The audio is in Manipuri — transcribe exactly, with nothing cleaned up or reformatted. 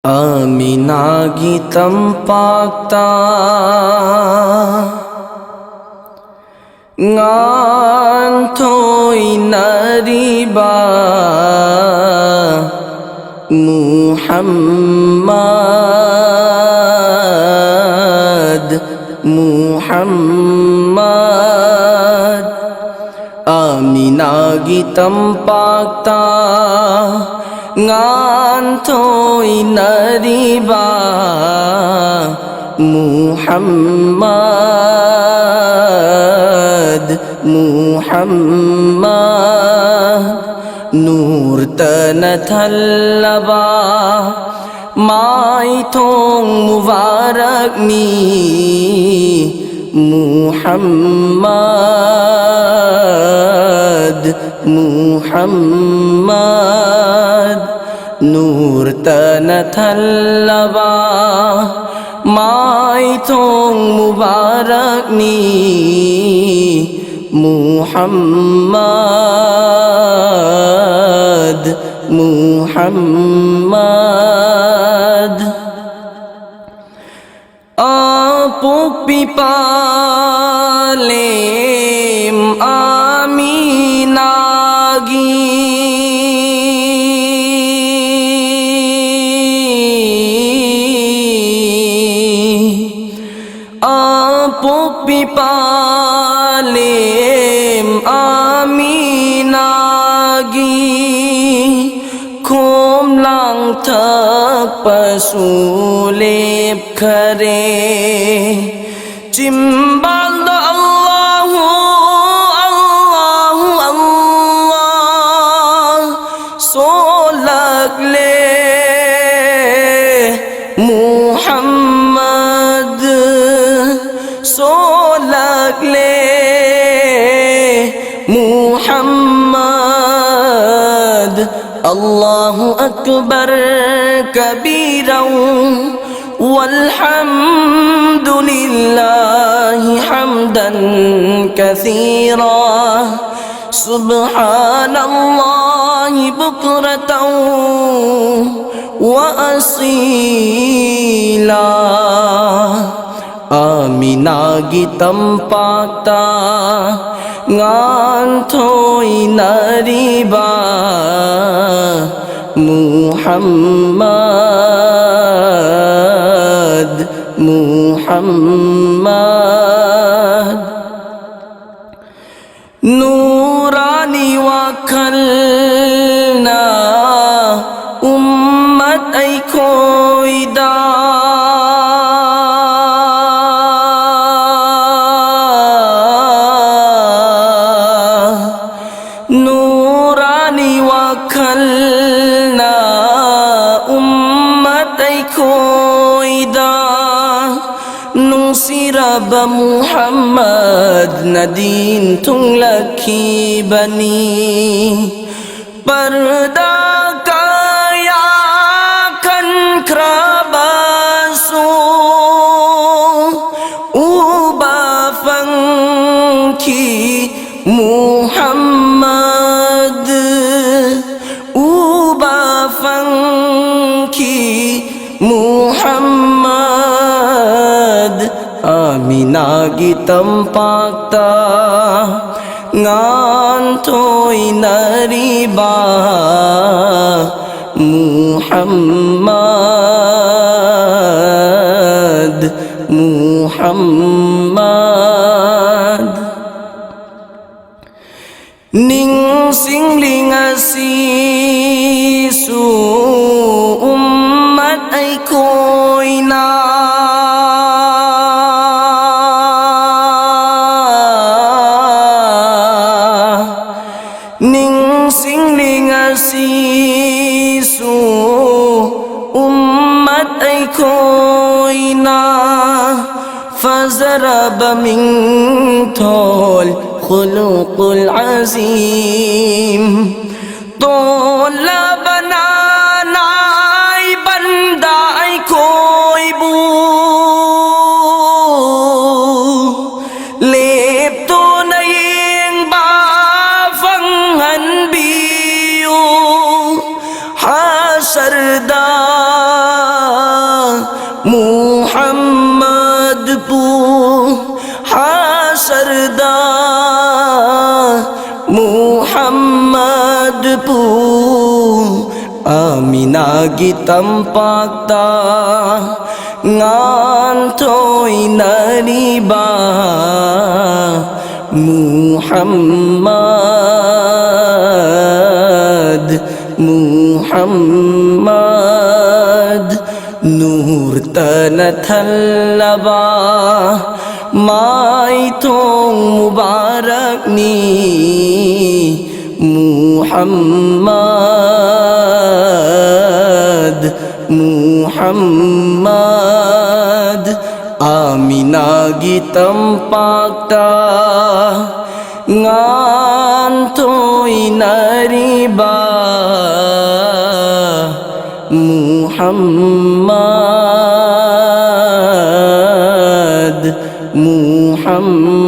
ꯑꯃꯤꯅꯥꯒꯤ ꯇꯝꯄꯥꯛꯇ ꯉꯥꯟꯊꯣꯏꯅꯔꯤꯕ ꯃꯨꯍꯝꯃꯗ, ꯃꯨꯍꯝꯃꯗ꯫ ꯑꯃꯤꯅꯥꯒꯤ ꯇꯝꯄꯥꯛꯇ ꯉꯥꯟꯊꯣꯏꯅꯔꯤꯕ ꯃꯨꯍꯝꯃꯗ, ꯃꯨꯍꯝꯃꯗ꯫ ꯅꯨꯔꯇꯅ ꯊꯜꯂꯕ ꯃꯥꯏꯊꯣꯡ ꯃꯨꯕꯥꯔꯛꯅꯤ ꯃꯨꯍꯝꯃꯗ, ꯃꯨꯍꯝꯃꯗ꯫ ꯅꯨꯔꯇꯅ ꯊꯜꯂꯕ ꯃꯥꯏꯊꯣꯡ ꯃꯨꯕꯥꯔꯛꯅꯤ ꯃꯨꯍꯝꯃꯗ, ꯃꯨꯍꯝꯃꯗ꯫ ꯑꯄꯣꯛꯄꯤ ꯄꯥꯂꯦꯝ ꯑꯃꯤꯅꯥꯒꯤ ꯑꯄꯣꯛꯄꯤ ꯄꯥꯂꯦꯝ ꯑꯃꯤꯅꯥꯒꯤ ꯈꯣꯝ ꯂꯥꯡꯊꯛꯄꯁꯨ ꯂꯦꯞꯈꯔꯦ꯫ ꯆꯤꯝꯕꯥꯜꯗ ꯑꯜꯂꯥꯍꯨ, ꯑꯜꯂꯥꯍꯨ, ꯑꯜꯂꯥꯍ ꯁꯣꯜꯂꯛꯂꯦ꯫ ꯃꯨꯍꯝꯃꯗ ꯁꯣꯜꯂꯛꯂꯦ꯫ ꯃꯨꯍꯝꯃꯗ꯫ الله أكبر كبيرا والحمد لله حمدا كثيرا، سبحان الله بكرة وأصيلا. ꯑꯃꯤꯅꯥꯒꯤ ꯇꯝꯄꯥꯛꯇ ꯉꯥꯟꯊꯣꯏꯅꯔꯤꯕ ꯃꯨꯍꯝꯃꯗ, ꯃꯨꯍꯝꯃꯗ꯫ ꯅꯨꯔꯥꯅꯤ ꯋꯥꯈꯜꯅ ꯎꯝꯃꯠ ꯑꯩꯈꯣꯏꯗ ꯅꯨꯔꯥꯅꯤ ꯋꯥꯈꯜꯅ ꯎꯝꯃꯠ ꯑꯩꯈꯣꯏꯗ ꯅꯨꯡꯁꯤꯔꯕ ꯃꯨꯍꯝꯃꯗꯅ ꯗꯤꯟ ꯊꯨꯡꯂꯛꯈꯤꯕꯅꯤ꯫ ꯄꯔꯗꯥ ꯀꯌꯥ ꯈꯟꯈ꯭ꯔꯕꯁꯨ ꯎꯕ ꯐꯪꯈꯤ ꯃꯨꯍꯝꯃꯗ, ꯎꯕ ꯐꯪꯈꯤ ꯃꯨꯍꯝꯃꯗ꯫ ꯑꯃꯤꯅꯥꯒꯤ ꯇꯝꯄꯥꯛꯇ ꯉꯥꯟꯊꯣꯏꯅꯔꯤꯕ ꯃꯨꯍꯝꯃꯗ, ꯃꯨꯍꯝꯃꯗ꯫ ꯅꯤꯡꯁꯤꯡꯂꯤ ꯉꯁꯤꯁꯨ ꯎꯝꯃꯠ ꯑꯩꯈꯣꯏꯅ ꯅꯤꯡꯁꯤꯡꯂꯤ ꯉꯁꯤꯁꯨ ꯎꯝꯃꯠ ꯑꯩꯈꯣꯏꯅ ꯐꯖꯔꯕ ꯃꯤꯡꯊꯣꯜ ꯈꯨꯂꯨꯀꯨꯜ ꯑꯖꯤꯝ ꯇꯣꯜꯂꯕ ꯅꯥꯅꯥꯏꯕꯟꯗ ꯑꯩꯈꯣꯏꯕꯨ ꯂꯦꯞꯇꯨꯅ ꯌꯦꯡꯕ ꯐꯪꯍꯟꯕꯤꯌꯨ꯫ ꯍꯥꯁꯔꯗ ꯑꯃꯤꯅꯥꯒꯤ ꯇꯝꯄꯥꯛꯇ ꯉꯥꯟꯊꯣꯏꯅꯔꯤꯕ ꯃꯨꯍꯝꯃꯗ, ꯃꯨꯍꯝꯃꯗ, ꯅꯨꯔꯇꯅ ꯊꯜꯂꯕ ꯃꯥꯏꯊꯣꯡ ꯃꯨꯕꯥꯔꯛꯅꯤ꯫ ꯃꯨꯍꯝꯃꯗ, ꯃꯨꯍꯝꯃꯗ, ꯑꯃꯤꯅꯥꯒꯤ ꯇꯝꯄꯥꯛꯇ ꯉꯥꯟꯊꯣꯏꯅꯔꯤꯕ ꯃꯨꯍꯝꯃꯗ, ꯃꯨꯍꯝꯃꯗ꯫